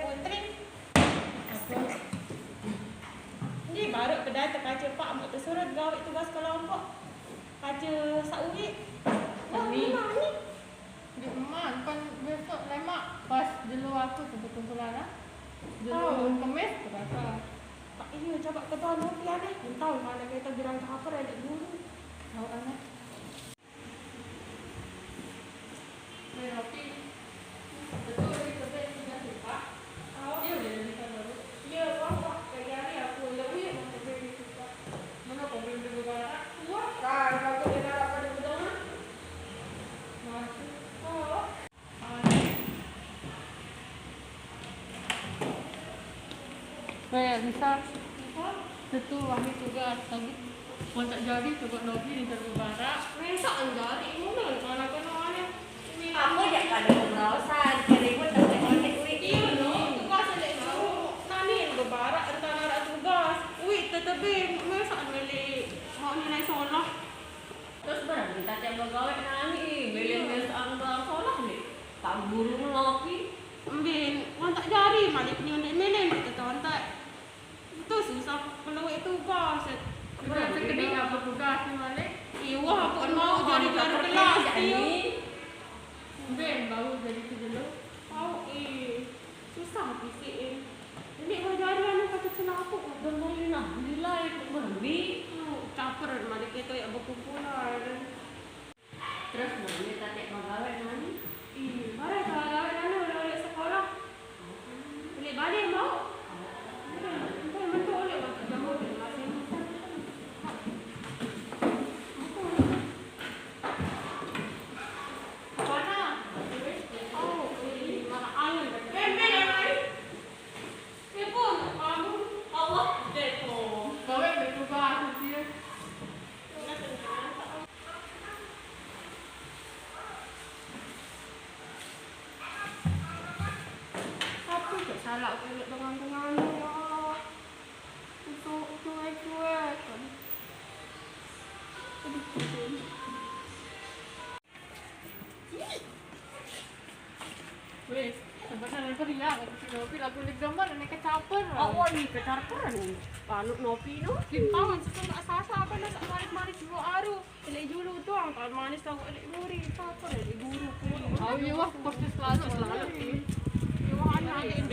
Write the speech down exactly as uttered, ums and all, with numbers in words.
Tring. Apa? Ni baru kedai tekaca pak muk tesuruh gawe tugas kelompok. Kaca sauwi. Wah, ni. Ni mah ni. Di emak, kan besok lemak pas jelo aku sebut kumpulan ah. Jelo kemis terasa. Tak iya, coba ketua nopi aneh. Entah mana kita bilang ke apa, ada guru. Tahu aneh. Weh, Rocky, betul lagi kerja tugas ni, Pak? Oh. Iya, udah dari sana, Bu. Iya, Pak, Pak. Lagi hari aku udah, wih, mau kerja di situ, Pak. Mana problem di negara? Wah, kan, aku dengar apa di gudang, ah? Masuk. Oh. Weh, Lisa. Apa? Tentu wahai tugas, tapi pun tak jadi coba nopi ni terlalu barak. Masa anjari, mana nak kena aneh? Aku jak kada berlawasan, keribut tak boleh kulit. Iya, no, tugas ada itu. Nani yang berbarak, entah narak tugas. Wih, tetebe, masa beli mau nilai solah. Terus berarti tak tiap begawe nani, beli mes anggang solah ni. Tak guru ngopi. Embin, wan tak jari, malik ni ndak mele ndak tetontak. Itu susah kalau wek tugas. Kita sekedar apa tugas ni malik? Iya, wah, aku mau jadi juara kelas, iya. Ben, bau jadi tu dulu. Bau, eh. Susah fisik, eh. Ini ngajaran yang kata celaka. Udah main lah, gila itu berbi. Oh, caper, mari kita ya berkumpulan. Terus mari kita tak magawe nani? Ih, mari kita magawe nani udah balik sekolah. Balik-balik mau? Betul, betul, betul, betul. Apa tak salah aku nak dengan-dengan, ya Allah. Untuk cuek-cuek. Aduh, aduh. Weh, sebenarnya aku ria, aku kecil nopi lagu leg gambar dan kecaper. Oh, oh, ni kecaper ni. Anu nopi no. Kimpauan susun tak sasa apa nak marit-marit dulu aru. Elek dulu tu ang tak manis tahu elek muri, tak apa elek guru pun. Oh, iya wah, kursus selalu, selalu. Iya wah, anak ada yang